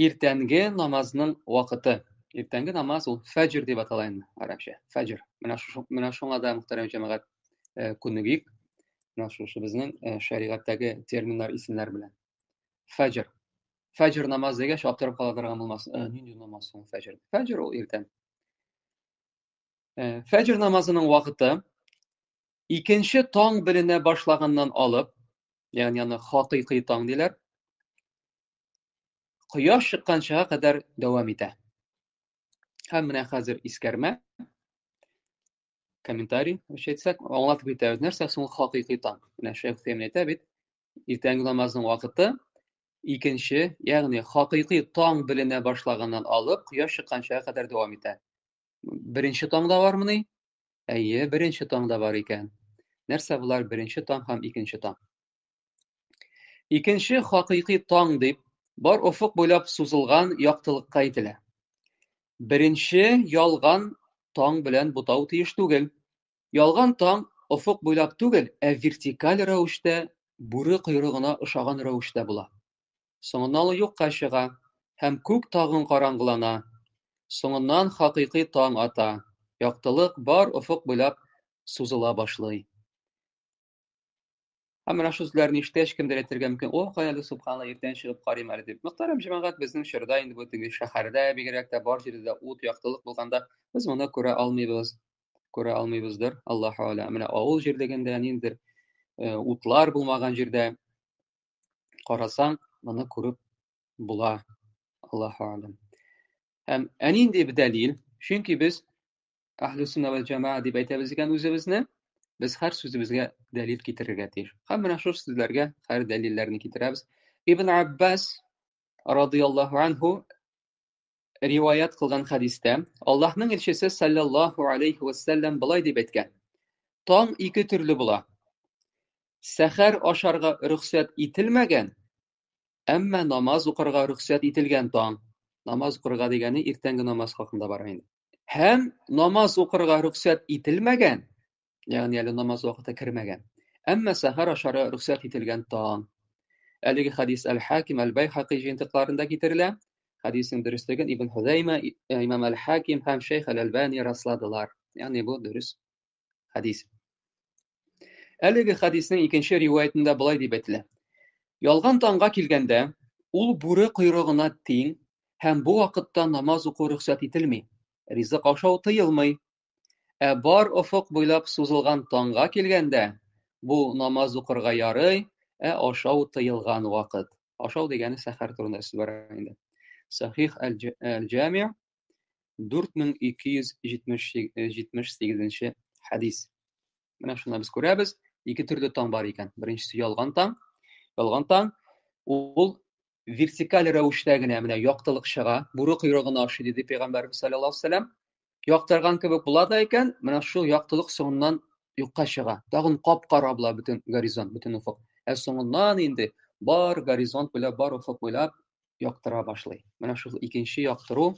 Иртәнге намазның вакыты. Иртәнге намаз ул фәҗр дип атала инде гарәпчә. Фәҗр. Менә шушы, менә шуңа да мөхтәрәм җәмәгать э, күнегик. Менә шушы безнең э, шәригатьтәге терминнар, исемнәр белән. Фәҗр. Фәҗр намаз дигәч, аптырап кала торган булмас. Э, нинди намаз соң фәҗр? Фәҗр ул иртән. Фәҗр намазының вакыты икенче таң беленә башлаганнан алып, ягъни аны хакыйкый таң диләр, кояш чыкканчыга кадәр дәвам итә. Һәм менә хәзер искәрмә, комментарий, әйтсәк, аңлатып китәбез. Нәрсә соң ул хакыйкый таң? Менә Шәйх Хөсәймин әйтә бит, иртәнге намазның вакыты икенче, ягъни хакыйкый таң беленә башлаганнан алып, кояш чыкканчыга кадәр дәвам итә. Беренче таң да бармыни? Әйе, беренче таң да бар икән. Нәрсә болар беренче таң һәм икенче таң? Икенче хакыйкый таң дип бар офык буйлап сузылган яктылыкка әйтелә. Беренче ялган таң белән бутау тиеш түгел. Ялган таң офык буйлап түгел, ә вертикаль рәвештә бүре койрыгына ошаган рәвештә була. Соңыннан ул юкка чыга һәм күк тагын караңгылана. Соңыннан хакыйкый таң ата, яктылык бар офык буйлап сузыла башлый. Һәм менә шул сүзләрне ишеткәч, кемдер әйтергә мөмкин, о, кая әле, субханалла, иртән чыгып карыйм әле дип. Мөхтәрәм җәмәгать, безнең чорда инде бу теге шәһәрдә бигрәк тә бар җирдә дә ут, яктылык булганда, без моны күрә алмыйбыз. Күрә алмыйбыздыр, Аллаһу алям. Менә авыл җирлегендә ниндидер э, утлар булмаган җирдә карасаң, моны күреп була. Аллаһу алям. Һәм ә нинди дәлил? Чөнки без Әһлү сунна вәл җәмаа дип әйтәбез икән үзебезне, без һәр сүзебезгә дәлил китерергә тиеш. Һәм менә шул сүзләргә һәр дәлилләрне китерәбез. Ибн Аббас радыяллаһу анһу риваять кылган хәдистә Аллаһның илчесе саллаллаһу алейхи вәссәлләм болай дип әйткән. Таң ике төрле була. Сәхәр ашарга рөхсәт ителмәгән, әмма намаз укырга рөхсәт ителгән таң. Намаз укырга дигәне иртәнге намаз хакында бара инде. Һәм намаз укырга рөхсәт ителмәгән, ягъни әле намаз вакыты кермәгән, әмма сәхәр ашарга рөхсәт ителгән таң. Әлеге хәдис Әл-Хаким, Әл-Байхаки җыентыкларында китерелә. Хәдиснең дөреслеген Ибн Хузайма, Имам Әл-Хаким һәм Шейх Әл-Әлбани расладылар. Ягъни бу дөрес хәдис. Әлеге хәдиснең икенче риваятендә болай дип әйтелә. Ялган таңга килгәндә, ул бүре койрыгына тиң һәм бу вакытта намаз уку рөхсәт ителми, ризык ашау тыелмый. Ә бар офык буйлап сузылган таңга килгәндә, бу намаз укырга ярый, ә ашау тыелган вакыт. Ашау дигәне сәхәр турында сүз бара инде. Сахих әл-Җами 4278 хәдис. Менә шунда без күрәбез, ике төрле таң бар икән. Беренчесе ялган таң. Ялган таң ул вертикаль рәвештә генә менә яктылык чыга, бүре койрыгына охшый диде пәйгамбәрбез саллаллаһу алейһи вәсәлләм. Яктырган кебек була да икән, менә шул яктылык соңыннан юкка чыга. Тагын кап-кара була бөтен горизонт, бөтен офык. Ә соңыннан инде бар горизонт буйлап, бар офык буйлап яктыра башлый. Менә шул икенче яктыру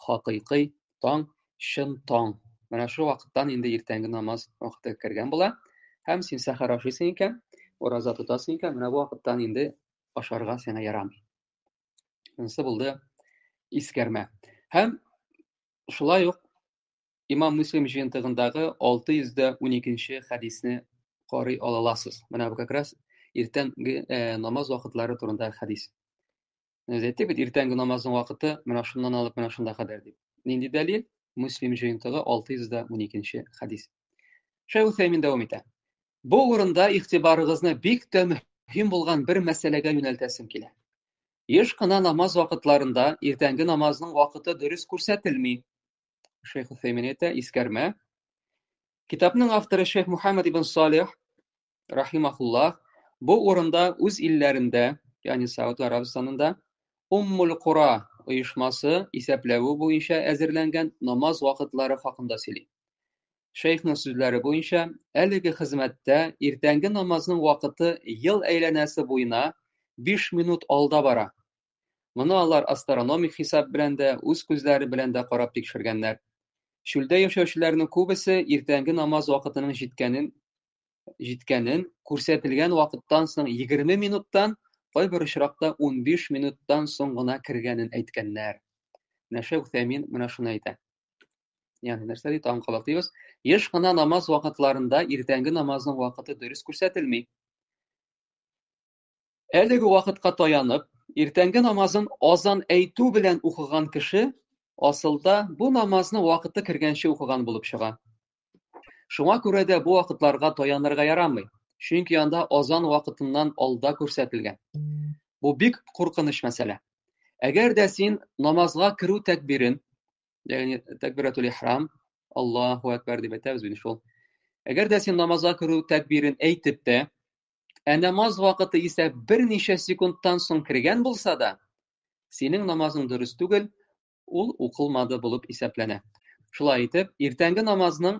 хакыйкый таң, чын таң. Менә шул вакыттан инде иртәнге намаз вакыты кергән була. Һәм син сәхәр ашыйсың икән, ураза тотасың икән, менә бу вакыттан инде ашарга сиңа ярамый. Монысы булды искәрмә. Һәм шулай ук Имам Муслим җыентыгындагы 612 хәдисне карый алаласыз. Менә бу как раз иртәнге э, намаз вакытлары турында хәдис. Без әйттек бит, иртәнге намазның вакыты менә шуннан алып менә шунда кадәр дип. Нинди дәлил? Муслим җыентыгы 612 хәдис. Шәйх Үсәймин дәвам итә. Бу урында игътибарыгызны бик тә мөһим булган бер мәсьәләгә юнәлтәсем килә. Еш кына намаз вакытларында иртәнге намазның вакыты дөрес күрсәтелми. Шейх Үсәймин әйтә, искәрмә. Китапның авторы Шейх Мухаммад ибн Салих рахимахуллах бу урында үз илләрендә, ягъни Сауд Арабстанында Уммул Кура оешмасы исәпләве буенча әзерләнгән намаз вакытлары хакында сөйли. Шәйхнең сүзләре буенча, әлеге хезмәттә иртәнге намазның вакыты ел әйләнәсе буена 5 минут алда бара. Моны алар астрономик хисап белән дә, үз күзләре белән дә карап тикшергәннәр. Чүлдә яшәүчеләрнең күбесе иртәнге намаз вакытының җиткәнен җиткәнен күрсәтелгән вакыттан соң 20 минуттан Кайбер очракта 15 минуттан соң гына кергәнен әйткәннәр. Менә Шәйх Үтәймин менә шуны әйтә. Ягъни нәрсә ди, тагын кабатлыйбыз. Еш кына намаз вакытларында иртәнге намазның вакыты дөрес күрсәтелми. Әлеге вакытка таянып, иртәнге намазын азан әйтү белән укыган кеше асылда бу намазны вакыты кергәнче укыган булып чыга. Шуңа күрә дә бу вакытларга таянырга ярамый, чөнки анда азан вакытыннан алда күрсәтелгән. Бу бик куркыныч мәсьәлә. Әгәр дә син намазга керү тәкбирен, ягъни тәкбиратул ихрам, Аллаһу әкбәр дип әйтәбез бит шул. Әгәр дә син намазга керү тәкбирен әйтеп тә, ә намаз вакыты исә берничә секундтан соң кергән булса да, синең намазың дөрес түгел, ул укылмады булып исәпләнә. Шулай итеп, иртәнге намазның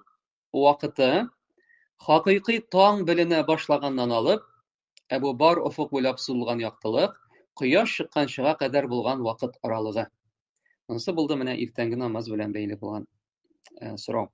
вакыты хакыйкый таң беленә башлаганнан алып, ә бу бар офык буйлап сузылган яктылык, кояш чыкканчыга кадәр булган вакыт аралыгы. Монысы булды менә иртәнге намаз белән бәйле булган э, сорау.